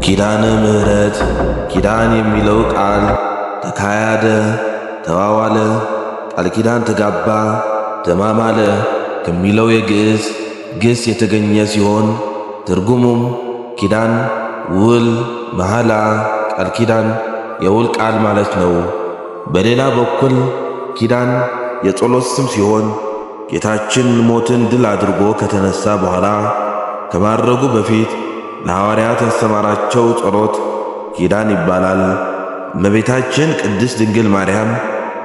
ኪዳነ ምሕረት ኪዳን የሚለው ቃል ተካያደ፣ ተዋዋለ፣ ቃል ኪዳን ተጋባ፣ ተማማለ ከሚለው የግዕዝ ግስ የተገኘ ሲሆን ትርጉሙም ኪዳን፣ ውል፣ መሐላ፣ ቃል ኪዳን፣ የውል ቃል ማለት ነው። በሌላ በኩል ኪዳን የጸሎት ስም ሲሆን ጌታችን ሞትን ድል አድርጎ ከተነሳ በኋላ ከማረጉ በፊት ለሐዋርያት ያስተማራቸው ጸሎት ኪዳን ይባላል። እመቤታችን ቅድስት ድንግል ማርያም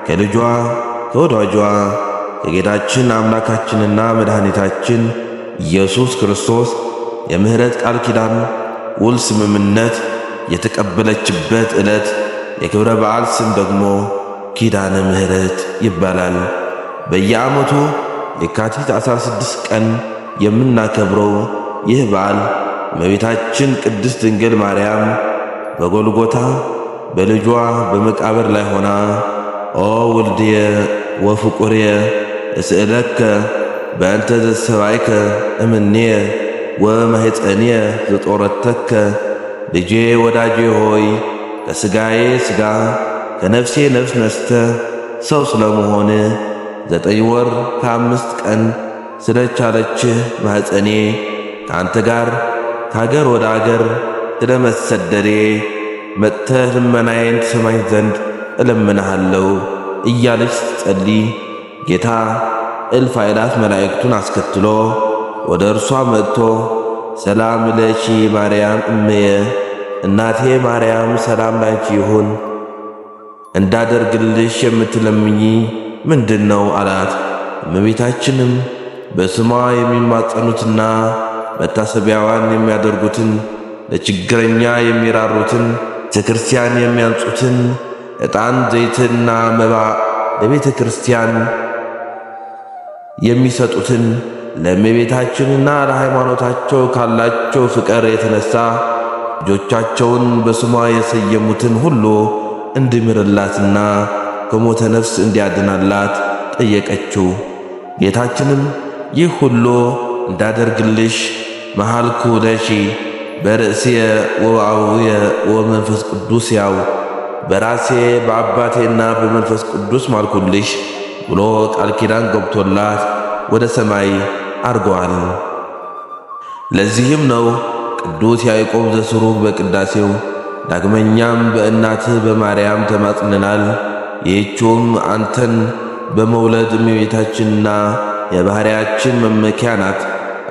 ከልጇ ከወዳጇ ከጌታችን አምላካችንና መድኃኒታችን ኢየሱስ ክርስቶስ የምሕረት ቃል ኪዳን ውል ስምምነት የተቀበለችበት ዕለት የክብረ በዓል ስም ደግሞ ኪዳነ ምሕረት ይባላል። በየዓመቱ የካቲት 16 ቀን የምናከብረው ይህ በዓል እመቤታችን ቅድስት ድንግል ማርያም በጎልጎታ በልጇ በመቃብር ላይ ሆና ኦ ውልድየ ወፍቁርየ እስእለከ በእንተ ዘሰባይከ እምኔየ ወማኅፀንየ ዘጦረተከ፣ ልጄ ወዳጄ ሆይ ከሥጋዬ ሥጋ ከነፍሴ ነፍስ ነስተ ሰው ስለመሆን 9 ወር ከ5 ቀን ስለቻለችህ ማኅፀኔ ከአንተ ጋር ከአገር ወደ አገር ስለመሰደዴ መጥተህ ልመናዬን ትሰማኝ ዘንድ እለምንሃለሁ እያለች ስትጸልይ ጌታ እልፍ አእላፍ መላእክቱን አስከትሎ ወደ እርሷ መጥቶ ሰላም ለኪ ማርያም እምየ፣ እናቴ ማርያም ሰላም ላንቺ ይሁን፣ እንዳደርግልሽ የምትለምኚ ምንድን ነው አላት። እመቤታችንም በስሟ የሚማጸኑትና መታሰቢያዋን የሚያደርጉትን ለችግረኛ የሚራሩትን ቤተ ክርስቲያን የሚያንጹትን ዕጣን ዘይትና መባ ለቤተ ክርስቲያን የሚሰጡትን ለእመቤታችንና ለሃይማኖታቸው ካላቸው ፍቅር የተነሳ ልጆቻቸውን በስሟ የሰየሙትን ሁሉ እንዲምርላትና ከሞተ ነፍስ እንዲያድናላት ጠየቀችው። ጌታችንም ይህ ሁሉ እንዳደርግልሽ መሐልኩ ለሺ በርእስየ ወበአቡየ ወመንፈስ ቅዱስ ያው በራሴ በአባቴና በመንፈስ ቅዱስ ማልኩልሽ ብሎ ቃል ኪዳን ገብቶላት ወደ ሰማይ አርገዋል። ለዚህም ነው ቅዱስ ያዕቆብ ዘስሩግ በቅዳሴው ዳግመኛም በእናትህ በማርያም ተማጽነናል፣ ይህችውም አንተን በመውለድ እመቤታችንና የባሕርያችን መመኪያ ናት።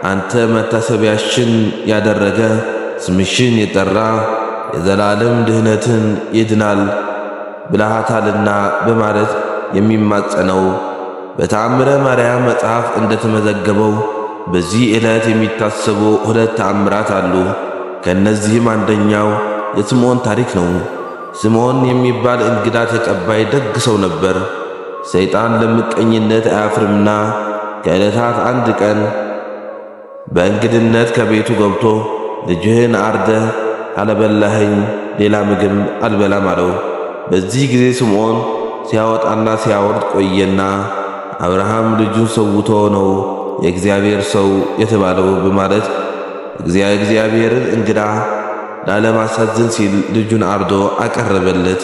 አንተ መታሰቢያሽን ያደረገ ስምሽን የጠራ የዘላለም ድህነትን ይድናል ብለሃታልና በማለት የሚማጸነው። በተአምረ ማርያም መጽሐፍ እንደተመዘገበው በዚህ ዕለት የሚታሰቡ ሁለት ተአምራት አሉ። ከእነዚህም አንደኛው የስምዖን ታሪክ ነው። ስምዖን የሚባል እንግዳ ተቀባይ ደግ ሰው ነበር። ሰይጣን ለምቀኝነት አያፍርምና ከዕለታት አንድ ቀን በእንግድነት ከቤቱ ገብቶ ልጅህን አርደህ ካለበላኸኝ ሌላ ምግብ አልበላም አለው። በዚህ ጊዜ ስምዖን ሲያወጣና ሲያወርድ ቆየና አብርሃም ልጁን ሰውቶ ነው የእግዚአብሔር ሰው የተባለው በማለት እግዚአብሔርን እንግዳ ላለማሳዘን ሲል ልጁን አርዶ አቀረበለት።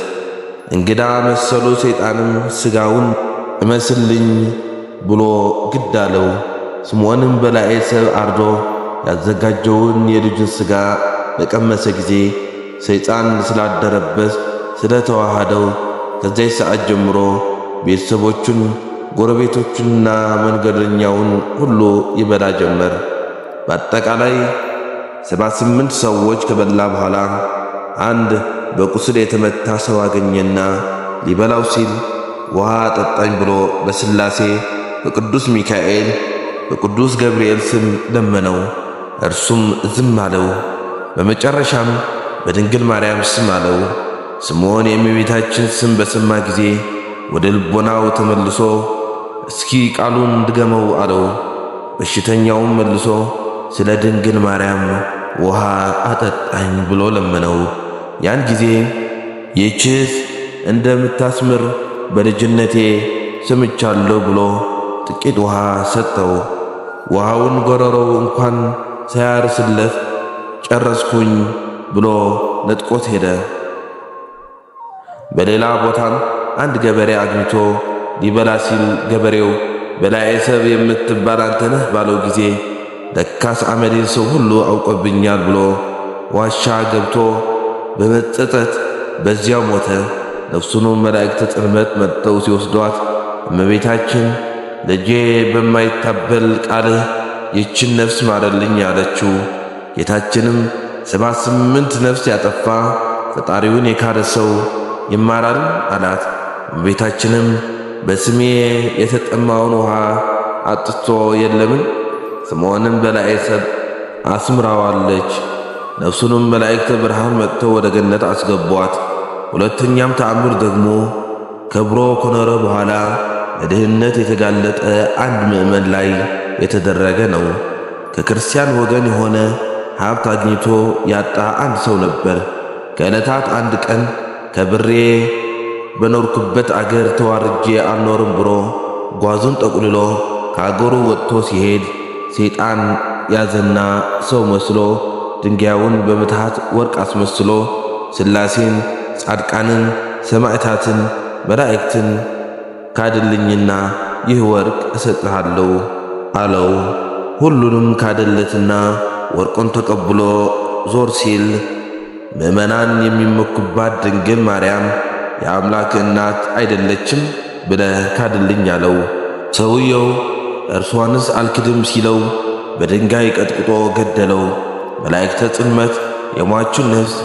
እንግዳ መሰሉ። ሰይጣንም ስጋውን እመስልኝ ብሎ ግድ አለው። ስምዖንም በላዔ ሰብ አርዶ ያዘጋጀውን የልጁን ሥጋ በቀመሰ ጊዜ ሰይጣን ስላደረበት ስለተዋሃደው ከዚያች ሰዓት ጀምሮ ቤተሰቦቹን፣ ጎረቤቶቹንና መንገደኛውን ሁሉ ይበላ ጀመር። በአጠቃላይ 78 ሰዎች ከበላ በኋላ አንድ በቁስል የተመታ ሰው አገኘና ሊበላው ሲል ውሃ አጠጣኝ ብሎ በሥላሴ በቅዱስ ሚካኤል በቅዱስ ገብርኤል ስም ለመነው። እርሱም ዝም አለው። በመጨረሻም በድንግል ማርያም ስም አለው። ስምዖን የእመቤታችን ስም በሰማ ጊዜ ወደ ልቦናው ተመልሶ እስኪ ቃሉን ድገመው አለው። በሽተኛውም መልሶ ስለ ድንግል ማርያም ውሃ አጠጣኝ ብሎ ለመነው። ያን ጊዜ ይህችስ እንደምታስምር በልጅነቴ ሰምቻለሁ ብሎ ጥቂት ውሃ ሰጠው። ውሃውን ጎረሮው እንኳን ሳያርስለት ጨረስኩኝ ብሎ ነጥቆት ሄደ። በሌላ ቦታም አንድ ገበሬ አግኝቶ ሊበላ ሲል ገበሬው በላዔ ሰብ የምትባል አንተ ነህ ባለው ጊዜ ለካስ አመሌን ሰው ሁሉ አውቆብኛል ብሎ ዋሻ ገብቶ በመጸጸት በዚያው ሞተ። ነፍሱንም መላእክተ ጽልመት መጥተው ሲወስዷት እመቤታችን ልጄ በማይታበል ቃልህ ይችን ነፍስ ማረልኝ አለችው። ጌታችንም 78 ነፍስ ያጠፋ ፈጣሪውን የካደ ሰው ይማራል አላት። እመቤታችንም በስሜ የተጠማውን ውሃ አጥቶ የለምን? ስምዖንም በላዔ ሰብ አስምራዋለች። ነፍሱንም መላእክተ ብርሃን መጥተው ወደ ገነት አስገቧት። ሁለተኛም ተአምር ደግሞ ከብሮ ከኖረ በኋላ ለድህነት የተጋለጠ አንድ ምዕመን ላይ የተደረገ ነው። ከክርስቲያን ወገን የሆነ ሀብት አግኝቶ ያጣ አንድ ሰው ነበር። ከዕለታት አንድ ቀን ከብሬ በኖርኩበት አገር ተዋርጄ አልኖርም ብሎ ጓዙን ጠቅልሎ ከአገሩ ወጥቶ ሲሄድ ሰይጣን ያዘና ሰው መስሎ ድንጋዩን በምትሃት ወርቅ አስመስሎ ሥላሴን፣ ጻድቃንን፣ ሰማዕታትን፣ መላእክትን ካድልኝና ይህ ወርቅ እሰጥሃለሁ አለው። ሁሉንም ካደለትና ወርቁን ተቀብሎ ዞር ሲል ምዕመናን የሚመኩባት ድንግል ማርያም የአምላክ እናት አይደለችም ብለህ ካድልኝ አለው። ሰውየው እርሷንስ አልክድም ሲለው በድንጋይ ቀጥቅጦ ገደለው። መላእክተ ጽልመት የሟቹን ነፍስ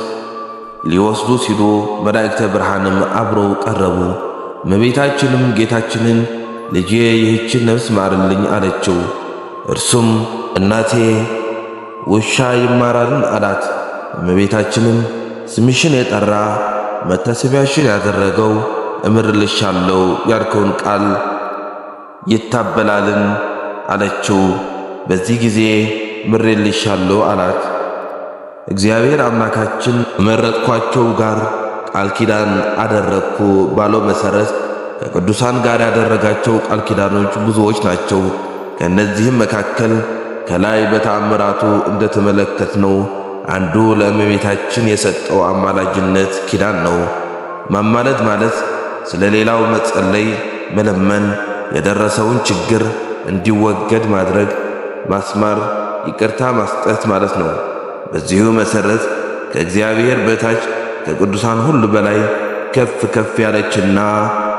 ሊወስዱ ሲሉ መላእክተ ብርሃንም አብረው ቀረቡ። እመቤታችንም ጌታችንን ልጄ ይህችን ነፍስ ማርልኝ አለችው። እርሱም እናቴ ውሻ ይማራልን አላት። እመቤታችንም ስምሽን የጠራ መታሰቢያሽን ያደረገው እምርልሻለሁ ያልከውን ቃል ይታበላልን አለችው። በዚህ ጊዜ ምሬልሻለሁ አላት። እግዚአብሔር አምላካችን መረጥኳቸው ጋር ቃል ኪዳን አደረግኩ ባለው መሰረት ከቅዱሳን ጋር ያደረጋቸው ቃል ኪዳኖች ብዙዎች ናቸው። ከእነዚህም መካከል ከላይ በተአምራቱ እንደተመለከትነው አንዱ ለእመቤታችን የሰጠው አማላጅነት ኪዳን ነው። ማማለድ ማለት ስለ ሌላው መጸለይ፣ መለመን፣ የደረሰውን ችግር እንዲወገድ ማድረግ፣ ማስማር፣ ይቅርታ ማስጠት ማለት ነው። በዚሁ መሰረት ከእግዚአብሔር በታች ከቅዱሳን ሁሉ በላይ ከፍ ከፍ ያለችና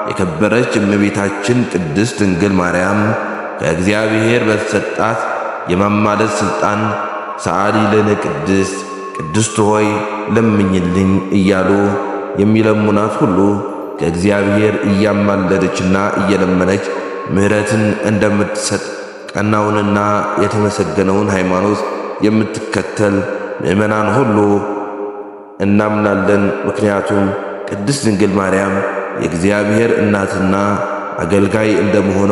የከበረች እመቤታችን ቅድስት ድንግል ማርያም ከእግዚአብሔር በተሰጣት የማማለድ ሥልጣን ሰዓሊ ለነ ቅድስት፣ ቅድስት ሆይ ለምኝልኝ እያሉ የሚለሙናት ሁሉ ከእግዚአብሔር እያማለደችና እየለመነች ምሕረትን እንደምትሰጥ ቀናውንና የተመሰገነውን ሃይማኖት የምትከተል ምእመናን ሁሉ እናምናለን። ምክንያቱም ቅድስት ድንግል ማርያም የእግዚአብሔር እናትና አገልጋይ እንደመሆኗ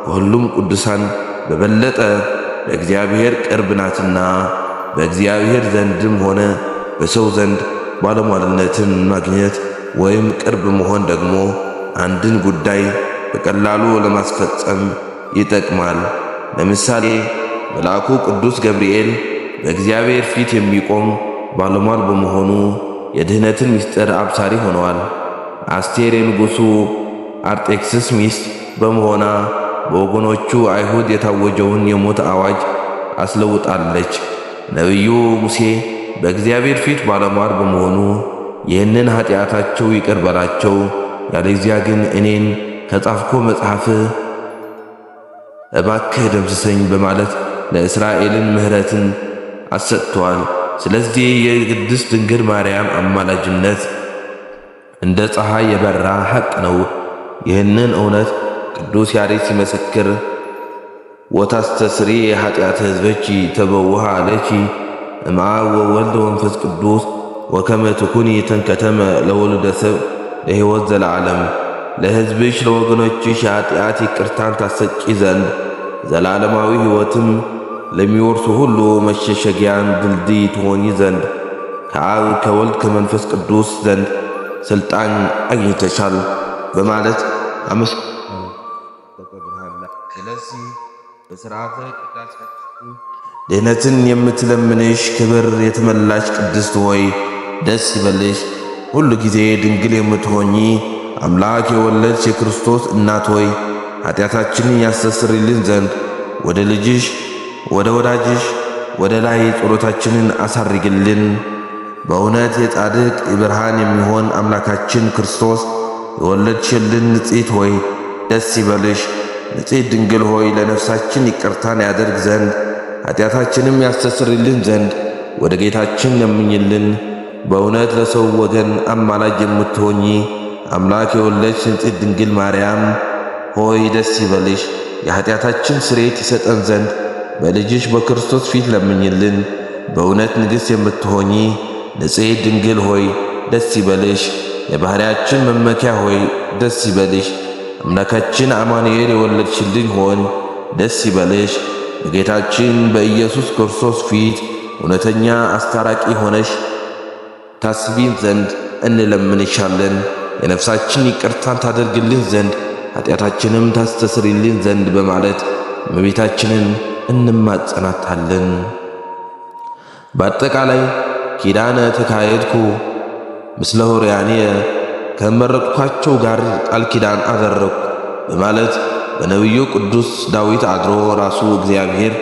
ከሁሉም ቅዱሳን በበለጠ ለእግዚአብሔር ቅርብ ናትና በእግዚአብሔር ዘንድም ሆነ በሰው ዘንድ ባለሟልነትን ማግኘት ወይም ቅርብ መሆን ደግሞ አንድን ጉዳይ በቀላሉ ለማስፈጸም ይጠቅማል። ለምሳሌ መልአኩ ቅዱስ ገብርኤል በእግዚአብሔር ፊት የሚቆም ባለሟል በመሆኑ የድኅነትን ምስጢር አብሳሪ ሆነዋል። አስቴር የንጉሡ አርጤክስስ ሚስት በመሆኗ በወገኖቹ አይሁድ የታወጀውን የሞት አዋጅ አስለውጣለች። ነቢዩ ሙሴ በእግዚአብሔር ፊት ባለሟል በመሆኑ ይህንን ኃጢአታቸው ይቅር በላቸው፣ ያለዚያ ግን እኔን ከጻፍኮ መጽሐፍ እባክህ ደምስሰኝ በማለት ለእስራኤልን ምሕረትን አሰጥተዋል። ስለዚህ የቅድስት ድንግል ማርያም አማላጅነት እንደ ፀሐይ የበራ ሐቅ ነው። ይህንን እውነት ቅዱስ ያሬድ ሲመሰክር ወታስተስሪ ኃጢአተ ሕዝበኪ ተበውሃ ለኪ እምአብ ወወልድ ወመንፈስ ቅዱስ ወከመ ትኩኒ ተንከተመ ለወሉደ ሰብ ለሕይወት ዘለዓለም። ለሕዝብሽ ለወገኖችሽ የኃጢአት ይቅርታን ታሰጪ ዘንድ ዘላለማዊ ሕይወትም ለሚወርሱ ሁሉ መሸሸጊያን ድልድይ ትሆኚ ዘንድ ከአብ ከወልድ ከመንፈስ ቅዱስ ዘንድ ስልጣን አግኝተሻል በማለት አመስ ስለዚህ በስርዓተ ቅዳሴያችን ድኅነትን የምትለምንሽ ክብር የተመላሽ ቅድስት ሆይ ደስ ይበልሽ። ሁሉ ጊዜ ድንግል የምትሆኚ አምላክ የወለድሽ የክርስቶስ እናት ሆይ ኃጢአታችንን ያስተሰርይልን ዘንድ ወደ ልጅሽ ወደ ወዳጅሽ ወደ ላይ ጸሎታችንን አሳርግልን። በእውነት የጻድቅ ብርሃን የሚሆን አምላካችን ክርስቶስ የወለድሽልን ንጽሕት ሆይ ደስ ይበልሽ። ንጽሕት ድንግል ሆይ ለነፍሳችን ይቅርታን ያደርግ ዘንድ ኃጢአታችንም ያስተሰርይልን ዘንድ ወደ ጌታችን ለምኝልን። በእውነት ለሰው ወገን አማላጅ የምትሆኚ አምላክ የወለድሽ ንጽሕት ድንግል ማርያም ሆይ ደስ ይበልሽ። የኃጢአታችን ስርየት ይሰጠን ዘንድ በልጅሽ በክርስቶስ ፊት ለምኝልን። በእውነት ንግሥት የምትሆኚ ንጽሕት ድንግል ሆይ ደስ ይበልሽ። የባሕርያችን መመኪያ ሆይ ደስ ይበልሽ። አምላካችን አማኑኤል የወለድሽልን ሆን ደስ ይበልሽ። በጌታችን በኢየሱስ ክርስቶስ ፊት እውነተኛ አስታራቂ ሆነሽ ታስቢን ዘንድ እንለምንሻለን። የነፍሳችን ይቅርታን ታደርግልን ዘንድ ኃጢአታችንም ታስተስሪልን ዘንድ በማለት እመቤታችንን እንማጸናታለን። በአጠቃላይ ኪዳነ ተካየድኩ ምስለ ሆርያንየ ከመረጥኳቸው ጋር ቃል ኪዳን አደረግኩ በማለት በነቢዩ ቅዱስ ዳዊት አድሮ ራሱ እግዚአብሔር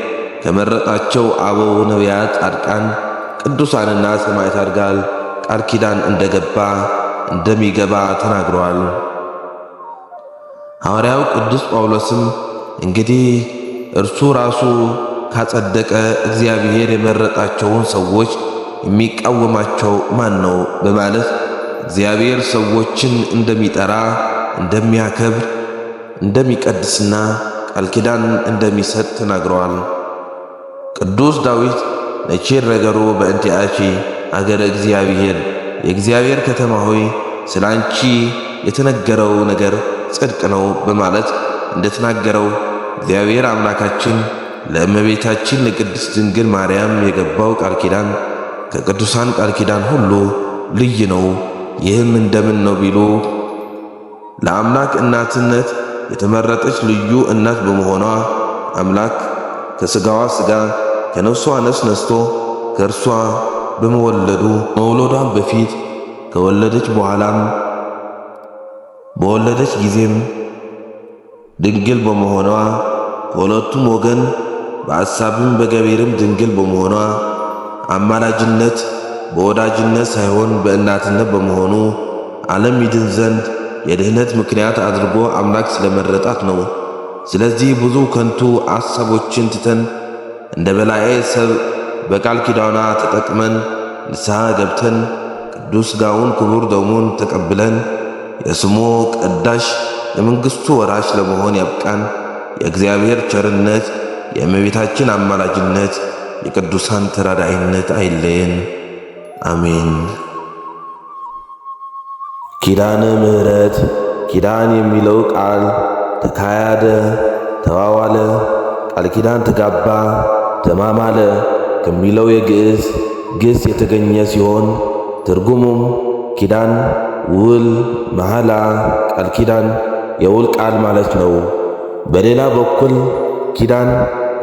ከመረጣቸው አበው ነቢያት፣ ጻድቃን፣ ቅዱሳንና ሰማዕታት ጋር ቃል ኪዳን እንደገባ እንደሚገባ ተናግረዋል። ሐዋርያው ቅዱስ ጳውሎስም እንግዲህ እርሱ ራሱ ካጸደቀ እግዚአብሔር የመረጣቸውን ሰዎች የሚቃወማቸው ማን ነው? በማለት እግዚአብሔር ሰዎችን እንደሚጠራ፣ እንደሚያከብር፣ እንደሚቀድስና ቃል ኪዳን እንደሚሰጥ ተናግረዋል። ቅዱስ ዳዊት ነቼር ነገሩ በእንቲአቺ አገረ እግዚአብሔር የእግዚአብሔር ከተማ ሆይ ስለ አንቺ የተነገረው ነገር ጽድቅ ነው በማለት እንደተናገረው እግዚአብሔር አምላካችን ለእመቤታችን ለቅድስት ድንግል ማርያም የገባው ቃል ኪዳን ከቅዱሳን ቃል ኪዳን ሁሉ ልዩ ነው። ይህም እንደምን ነው ቢሉ ለአምላክ እናትነት የተመረጠች ልዩ እናት በመሆኗ አምላክ ከስጋዋ ስጋ ከነፍሷ ነፍስ ነስቶ ከእርሷ በመወለዱ መውለዷን በፊት ከወለደች በኋላም በወለደች ጊዜም ድንግል በመሆኗ ከሁለቱም ወገን በሐሳብም በገቢርም ድንግል በመሆኗ አማላጅነት በወዳጅነት ሳይሆን በእናትነት በመሆኑ ዓለም ይድን ዘንድ የድህነት ምክንያት አድርጎ አምላክ ስለመረጣት ነው። ስለዚህ ብዙ ከንቱ አሳቦችን ትተን እንደ በላዔ ሰብ በቃል ኪዳኗ ተጠቅመን ንስሐ ገብተን ቅዱስ ሥጋውን ክቡር ደሙን ተቀብለን የስሙ ቀዳሽ የመንግሥቱ ወራሽ ለመሆን ያብቃን። የእግዚአብሔር ቸርነት የእመቤታችን አማላጅነት የቅዱሳን ተራዳኢነት አይለየን። አሜን። ኪዳነ ምሕረት ኪዳን የሚለው ቃል ተካያደ፣ ተዋዋለ፣ ቃል ኪዳን ተጋባ፣ ተማማለ ከሚለው የግዕዝ ግስ የተገኘ ሲሆን ትርጉሙም ኪዳን፣ ውል፣ መሐላ፣ ቃል ኪዳን፣ የውል ቃል ማለት ነው። በሌላ በኩል ኪዳን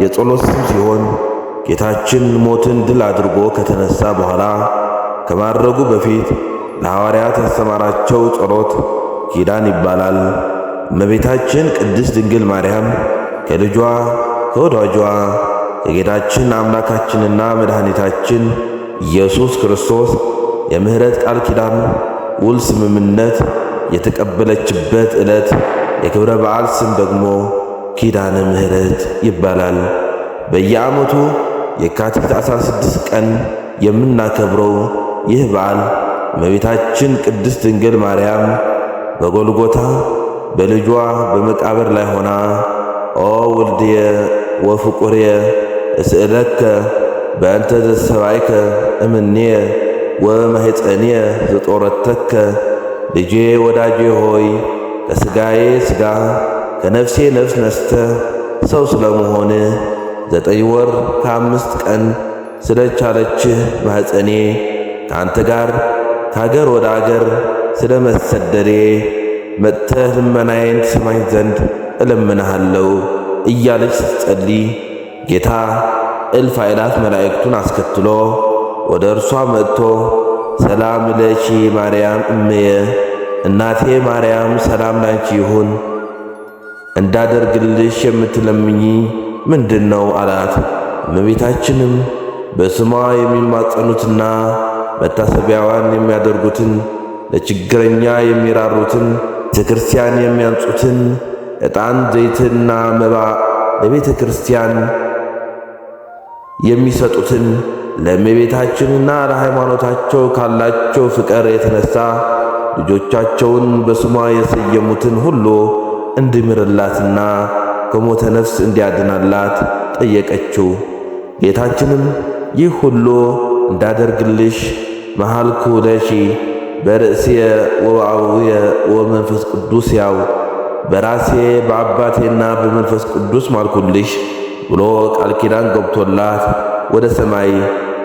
የጸሎት ስም ሲሆን ጌታችን ሞትን ድል አድርጎ ከተነሳ በኋላ ከማድረጉ በፊት ለሐዋርያት ያስተማራቸው ጸሎት ኪዳን ይባላል። እመቤታችን ቅድስት ድንግል ማርያም ከልጇ ከወዳጇ ከጌታችን አምላካችንና መድኃኒታችን ኢየሱስ ክርስቶስ የምሕረት ቃል ኪዳን ውል ስምምነት የተቀበለችበት ዕለት የክብረ በዓል ስም ደግሞ ኪዳነ ምሕረት ይባላል። በየዓመቱ የካቲት 16 ቀን የምናከብረው ይህ በዓል እመቤታችን ቅድስት ድንግል ማርያም በጎልጎታ በልጇ በመቃብር ላይ ሆና ኦ ውልድየ ወፍቁርየ እስእለከ በእንተ ዘሰባይከ እምኔየ ወበማኅፀንየ ዘጦረተከ፣ ልጄ ወዳጄ ሆይ ከሥጋዬ ሥጋ ከነፍሴ ነፍስ ነስተ ሰው ስለመሆን 9 ወር ከ5 ቀን ስለቻለችህ ማኅፀኔ ከአንተ ጋር ከአገር ወደ አገር ስለ መሰደዴ መጥተህ ልመናዬን ትሰማኝ ዘንድ እለምንሃለሁ እያለች ስትጸልይ ጌታ እልፍ አእላፍ መላእክቱን አስከትሎ ወደ እርሷ መጥቶ ሰላም ለኪ ማርያም እምየ፣ እናቴ ማርያም ሰላም ላንቺ ይሁን፣ እንዳደርግልሽ የምትለምኚ ምንድን ነው አላት። እመቤታችንም በስሟ የሚማጸኑትና መታሰቢያዋን የሚያደርጉትን፣ ለችግረኛ የሚራሩትን፣ ቤተ ክርስቲያን የሚያንጹትን፣ ዕጣን ዘይትና መባ ለቤተ ክርስቲያን የሚሰጡትን፣ ለእመቤታችንና ለሃይማኖታቸው ካላቸው ፍቅር የተነሳ ልጆቻቸውን በስሟ የሰየሙትን ሁሉ እንዲምርላትና ከሞተ ነፍስ እንዲያድናላት ጠየቀችው። ጌታችንም ይህ ሁሉ እንዳደርግልሽ መሐልኩ ለሺ በርእስየ ወበአቡየ ወመንፈስ ቅዱስ ያው፣ በራሴ በአባቴና በመንፈስ ቅዱስ ማልኩልሽ ብሎ ቃል ኪዳን ገብቶላት ወደ ሰማይ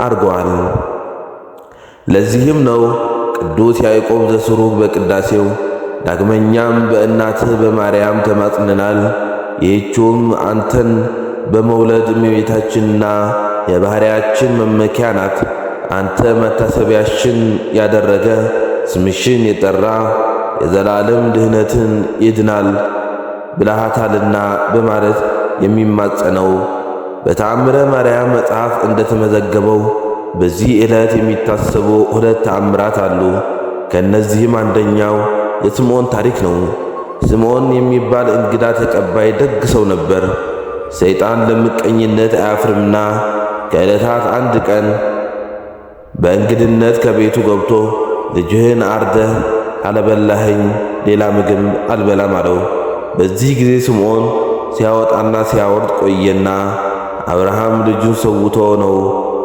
አርጓል። ለዚህም ነው ቅዱስ ያዕቆብ ዘስሩግ በቅዳሴው ዳግመኛም በእናትህ በማርያም ተማጽነናል፣ ይህችውም አንተን በመውለድ እመቤታችንና የባሕርያችን መመኪያ ናት። አንተ መታሰቢያሽን ያደረገ ስምሽን የጠራ የዘላለም ድህነትን ይድናል ብለሃታልና በማለት የሚማጸነው። በተአምረ ማርያም መጽሐፍ እንደተመዘገበው በዚህ ዕለት የሚታሰቡ ሁለት ተአምራት አሉ። ከእነዚህም አንደኛው የስምዖን ታሪክ ነው። ስምዖን የሚባል እንግዳ ተቀባይ ደግ ሰው ነበር። ሰይጣን ለምቀኝነት አያፍርምና ከዕለታት አንድ ቀን በእንግድነት ከቤቱ ገብቶ ልጅህን አርደህ አለበላኸኝ ሌላ ምግብ አልበላም አለው። በዚህ ጊዜ ስምዖን ሲያወጣና ሲያወርድ ቆየና አብርሃም ልጁን ሰውቶ ነው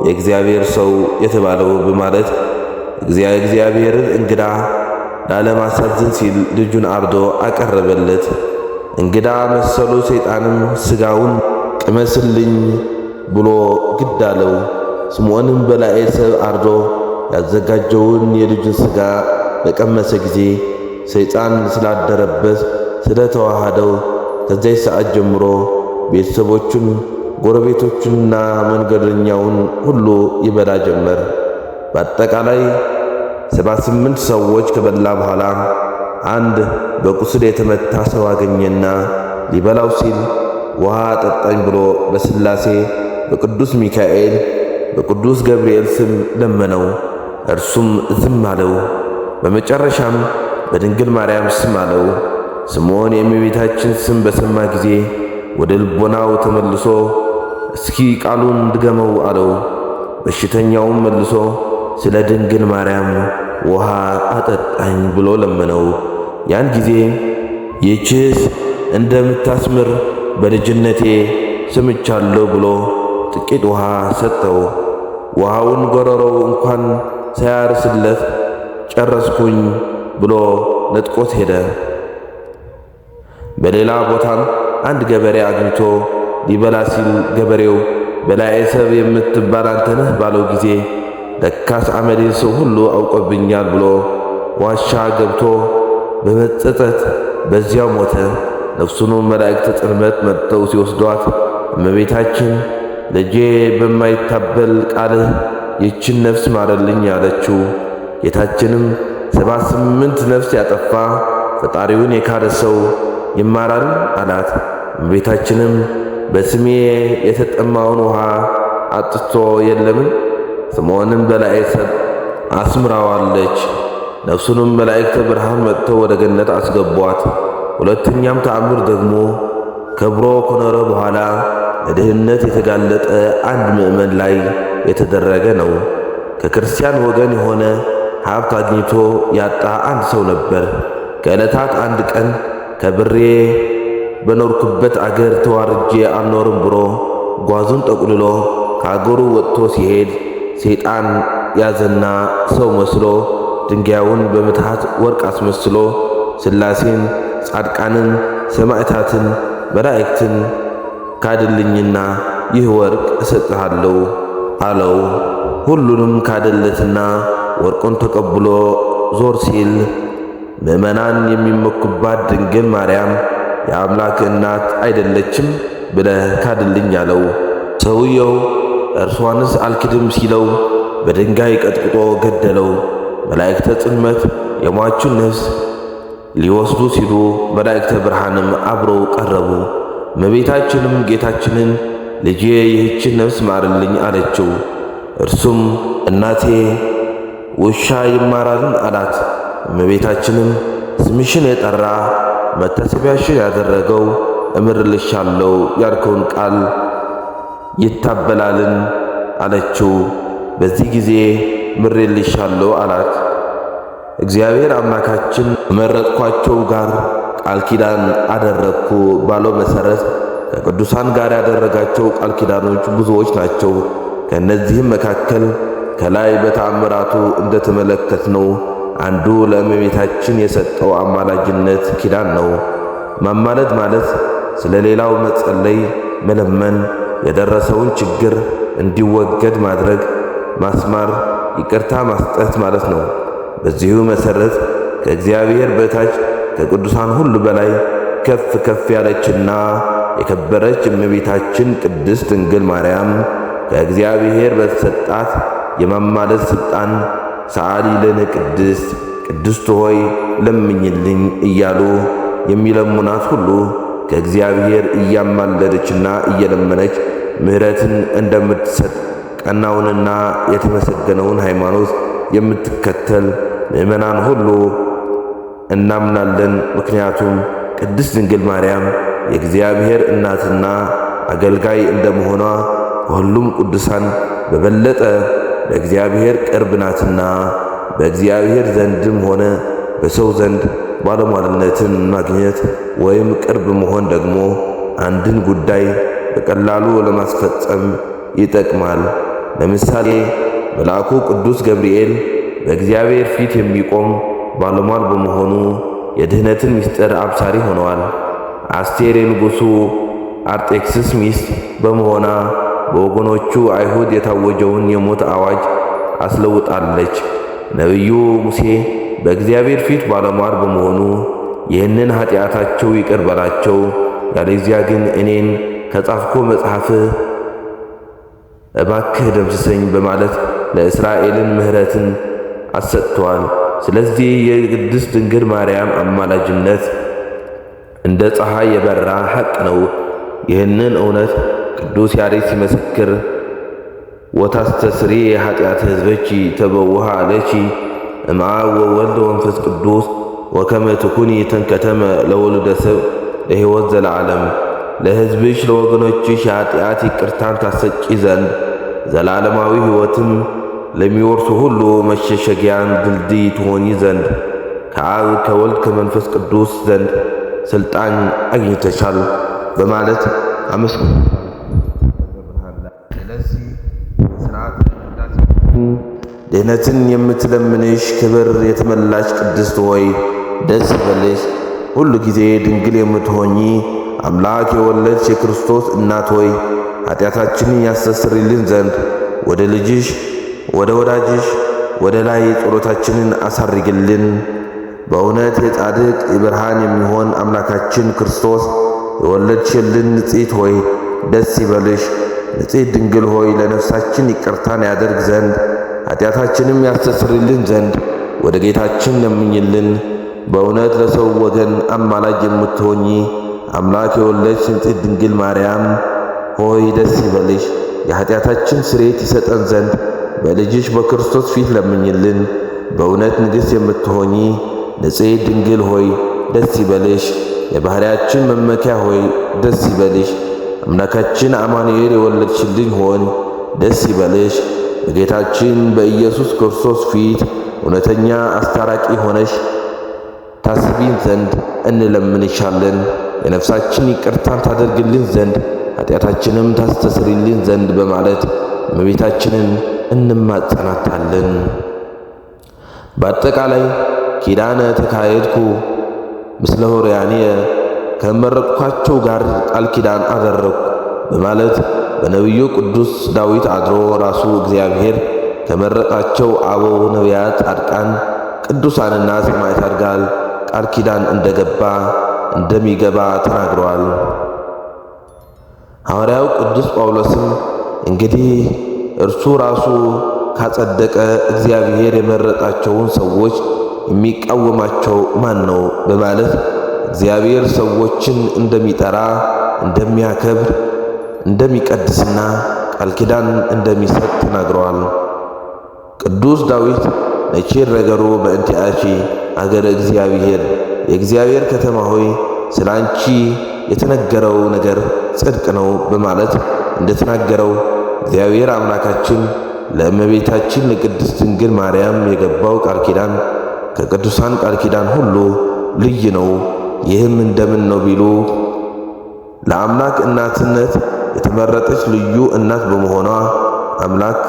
የእግዚአብሔር ሰው የተባለው በማለት እግዚአብሔርን እንግዳ ላለማሳዘን ሲል ልጁን አርዶ አቀረበለት። እንግዳ መሰሉ ሰይጣንም ስጋውን ቅመስልኝ ብሎ ግድ አለው። ስምዖንም በላዔ ሰብ አርዶ ያዘጋጀውን የልጁን ስጋ በቀመሰ ጊዜ ሰይጣን ስላደረበት ስለተዋሃደው ከዚያች ሰዓት ጀምሮ ቤተሰቦቹን፣ ጎረቤቶቹንና መንገደኛውን ሁሉ ይበላ ጀመር። በአጠቃላይ 78 ሰዎች ከበላ በኋላ አንድ በቁስል የተመታ ሰው አገኘና ሊበላው ሲል ውሃ አጠጣኝ ብሎ በሥላሴ፣ በቅዱስ ሚካኤል፣ በቅዱስ ገብርኤል ስም ለመነው። እርሱም ዝም አለው። በመጨረሻም በድንግል ማርያም ስም አለው። ስምዖን የእመቤታችን ስም በሰማ ጊዜ ወደ ልቦናው ተመልሶ እስኪ ቃሉን ድገመው አለው። በሽተኛውም መልሶ ስለ ድንግል ማርያም ውሃ አጠጣኝ ብሎ ለመነው። ያን ጊዜ ይህችስ እንደምታስምር በልጅነቴ ሰምቻለሁ ብሎ ጥቂት ውሃ ሰጠው። ውሃውን ጎረሮው እንኳን ሳያርስለት ጨረስኩኝ ብሎ ነጥቆት ሄደ። በሌላ ቦታም አንድ ገበሬ አግኝቶ ሊበላ ሲል ገበሬው በላዔ ሰብ የምትባል አንተ ነህ ባለው ጊዜ ለካስ አመሌን ሰው ሁሉ አውቆብኛል ብሎ ዋሻ ገብቶ በመጸጸት በዚያው ሞተ። ነፍሱንም መላእክተ ጽልመት መጥተው ሲወስዷት እመቤታችን ልጄ በማይታበል ቃልህ ይህችን ነፍስ ማረልኝ አለችው። ጌታችንም 78 ነፍስ ያጠፋ ፈጣሪውን የካደ ሰው ይማራል አላት። እመቤታችንም በስሜ የተጠማውን ውሃ አጥቶ የለምን? ስምዖንን በላዔ ሰብ አስምራዋለች። ነፍሱንም መላእክተ ብርሃን መጥተው ወደ ገነት አስገቧት። ሁለተኛም ተአምር ደግሞ ከብሮ ከኖረ በኋላ ለድህነት የተጋለጠ አንድ ምዕመን ላይ የተደረገ ነው። ከክርስቲያን ወገን የሆነ ሀብት አግኝቶ ያጣ አንድ ሰው ነበር። ከዕለታት አንድ ቀን ከብሬ በኖርኩበት አገር ተዋርጄ አልኖርም ብሎ ጓዙን ጠቅልሎ ከአገሩ ወጥቶ ሲሄድ ሰይጣን ያዘና ሰው መስሎ ድንጋዩን በምትሃት ወርቅ አስመስሎ ሥላሴን፣ ጻድቃንን፣ ሰማዕታትን፣ መላእክትን ካድልኝና ይህ ወርቅ እሰጥሃለሁ አለው። ሁሉንም ካደለትና ወርቁን ተቀብሎ ዞር ሲል ምዕመናን የሚመኩባት ድንግል ማርያም የአምላክ እናት አይደለችም ብለህ ካድልኝ አለው። ሰውየው እርሷንስ አልክድም ሲለው በድንጋይ ቀጥቅጦ ገደለው። መላእክተ ጽልመት የሟቹን ነፍስ ሊወስዱ ሲሉ መላእክተ ብርሃንም አብረው ቀረቡ። እመቤታችንም ጌታችንን ልጄ ይህችን ነፍስ ማርልኝ አለችው። እርሱም እናቴ ውሻ ይማራልን አላት። እመቤታችንም ስምሽን የጠራ መታሰቢያሽን ያደረገው እምርልሻለሁ ያልከውን ቃል ይታበላልን አለችው። በዚህ ጊዜ ምሬልሻለሁ አላት። እግዚአብሔር አምላካችን መረጥኳቸው ጋር ቃል ኪዳን አደረግኩ ባለው መሰረት ከቅዱሳን ጋር ያደረጋቸው ቃል ኪዳኖች ብዙዎች ናቸው። ከእነዚህም መካከል ከላይ በተአምራቱ እንደተመለከትነው አንዱ ለእመቤታችን የሰጠው አማላጅነት ኪዳን ነው። ማማለድ ማለት ስለ ሌላው መጸለይ፣ መለመን፣ የደረሰውን ችግር እንዲወገድ ማድረግ፣ ማስማር፣ ይቅርታ ማስጠት ማለት ነው። በዚሁ መሰረት ከእግዚአብሔር በታች ከቅዱሳን ሁሉ በላይ ከፍ ከፍ ያለችና የከበረች እመቤታችን ቅድስት ድንግል ማርያም ከእግዚአብሔር በተሰጣት የማማለድ ሥልጣን ሰዓሊ ለነ ቅድስት፣ ቅድስት ሆይ ለምኝልኝ እያሉ የሚለሙናት ሁሉ ከእግዚአብሔር እያማለደችና እየለመነች ምሕረትን እንደምትሰጥ ቀናውንና የተመሰገነውን ሃይማኖት የምትከተል ምእመናን ሁሉ እናምናለን። ምክንያቱም ቅድስት ድንግል ማርያም የእግዚአብሔር እናትና አገልጋይ እንደመሆኗ ከሁሉም ቅዱሳን በበለጠ ለእግዚአብሔር ቅርብ ናትና በእግዚአብሔር ዘንድም ሆነ በሰው ዘንድ ባለሟልነትን ማግኘት ወይም ቅርብ መሆን ደግሞ አንድን ጉዳይ በቀላሉ ለማስፈጸም ይጠቅማል። ለምሳሌ መልአኩ ቅዱስ ገብርኤል በእግዚአብሔር ፊት የሚቆም ባለሟል በመሆኑ የድኅነትን ምስጢር አብሳሪ ሆነዋል። አስቴር የንጉሡ አርጤክስስ ሚስት በመሆኗ በወገኖቹ አይሁድ የታወጀውን የሞት አዋጅ አስለውጣለች። ነቢዩ ሙሴ በእግዚአብሔር ፊት ባለሟል በመሆኑ ይህንን ኃጢአታቸው ይቅር በላቸው፣ ያለዚያ ግን እኔን ከጻፍኮ መጽሐፍህ እባክህ ደምስሰኝ በማለት ለእስራኤልን ምሕረትን አሰጥተዋል። ስለዚህ የቅድስት ድንግል ማርያም አማላጅነት እንደ ፀሐይ የበራ ሐቅ ነው። ይህንን እውነት ቅዱስ ያሬድ ሲመሰክር ወታስተስሪ ኃጢአት ሕዝበቺ ተበውሃ ለቺ እምአብ ወወልድ ወመንፈስ ቅዱስ ወከመ ትኩኒ ተንከተመ ለወሉደ ሰብ ለሕይወት ዘለዓለም። ለሕዝብሽ ለወገኖችሽ የኃጢአት ይቅርታን ታሰጪ ዘንድ ዘላለማዊ ሕይወትም ለሚወርሱ ሁሉ መሸሸጊያን ድልድይ ትሆኚ ዘንድ ከአብ ከወልድ ከመንፈስ ቅዱስ ዘንድ ስልጣን አግኝተሻል በማለት አመስግኖታል። ድህነትን የምትለምንሽ ክብር የተመላሽ ቅድስት ሆይ ደስ ይበልሽ። ሁሉ ጊዜ ድንግል የምትሆኚ አምላክ የወለድሽ የክርስቶስ እናት ሆይ ኃጢአታችንን ያስተሰርይልን ዘንድ ወደ ልጅሽ ወደ ወዳጅሽ ወደ ላይ ጸሎታችንን አሳርግልን። በእውነት የጻድቅ የብርሃን የሚሆን አምላካችን ክርስቶስ የወለድሽልን ንጽሕት ሆይ ደስ ይበልሽ። ንጽሕት ድንግል ሆይ ለነፍሳችን ይቅርታን ያደርግ ዘንድ ኃጢአታችንም ያስተሰርይልን ዘንድ ወደ ጌታችን ለምኝልን። በእውነት ለሰው ወገን አማላጅ የምትሆኚ አምላክ የወለድሽ ንጽሕት ድንግል ማርያም ሆይ ደስ ይበልሽ። የኃጢአታችን ስርየት ይሰጠን ዘንድ በልጅሽ በክርስቶስ ፊት ለምኝልን። በእውነት ንግሥት የምትሆኚ ንጽሕት ድንግል ሆይ ደስ ይበልሽ። የባሕርያችን መመኪያ ሆይ ደስ ይበልሽ። አምላካችን አማኑኤል የወለድሽልን ሆን ደስ ይበልሽ። በጌታችን በኢየሱስ ክርስቶስ ፊት እውነተኛ አስታራቂ ሆነሽ ታስቢን ዘንድ እንለምንሻለን። የነፍሳችን ይቅርታን ታደርግልን ዘንድ ኃጢአታችንም ታስተሰርይልን ዘንድ በማለት እመቤታችንን እንማጸናታለን። በአጠቃላይ ኪዳነ ተካሄድኩ ምስለ ሆርያንየ ከመረጥኳቸው ጋር ቃል ኪዳን አደረግኩ በማለት በነቢዩ ቅዱስ ዳዊት አድሮ ራሱ እግዚአብሔር ከመረጣቸው አበው ነቢያት፣ ጻድቃን፣ ቅዱሳንና ሰማዕታት ጋር ቃል ኪዳን እንደገባ እንደሚገባ ተናግረዋል። ሐዋርያው ቅዱስ ጳውሎስም እንግዲህ እርሱ ራሱ ካጸደቀ እግዚአብሔር የመረጣቸውን ሰዎች የሚቃወማቸው ማን ነው? በማለት እግዚአብሔር ሰዎችን እንደሚጠራ፣ እንደሚያከብር፣ እንደሚቀድስና ቃል ኪዳን እንደሚሰጥ ተናግረዋል። ቅዱስ ዳዊት ነቺር ነገሩ በእንቲአኪ አገረ እግዚአብሔር፣ የእግዚአብሔር ከተማ ሆይ ስለ አንቺ የተነገረው ነገር ጽድቅ ነው በማለት እንደተናገረው እግዚአብሔር አምላካችን ለእመቤታችን ለቅድስት ድንግል ማርያም የገባው ቃል ኪዳን ከቅዱሳን ቃል ኪዳን ሁሉ ልዩ ነው። ይህም እንደምን ነው ቢሉ ለአምላክ እናትነት የተመረጠች ልዩ እናት በመሆኗ አምላክ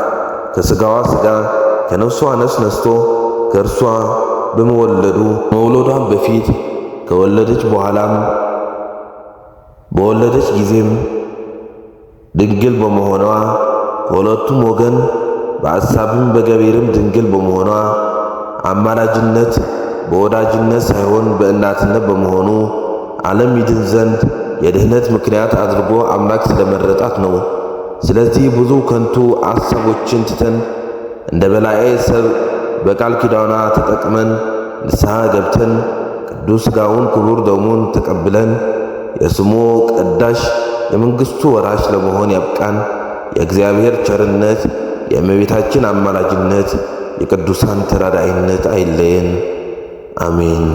ከስጋዋ ስጋ ከነፍሷ ነፍስ ነስቶ ከእርሷ በመወለዱ መውለዷን በፊት ከወለደች በኋላም በወለደች ጊዜም ድንግል በመሆኗ ከሁለቱም ወገን በሐሳብም በገቢርም ድንግል በመሆኗ አማላጅነት በወዳጅነት ሳይሆን በእናትነት በመሆኑ ዓለም ይድን ዘንድ የድህነት ምክንያት አድርጎ አምላክ ስለመረጣት ነው። ስለዚህ ብዙ ከንቱ አሳቦችን ትተን እንደ በላዔ ሰብ በቃል ኪዳኗ ተጠቅመን ንስሐ ገብተን ቅዱስ ሥጋውን ክቡር ደሙን ተቀብለን የስሙ ቀዳሽ የመንግሥቱ ወራሽ ለመሆን ያብቃን። የእግዚአብሔር ቸርነት፣ የእመቤታችን አማላጅነት፣ የቅዱሳን ተራዳኢነት አይለየን። አሜን።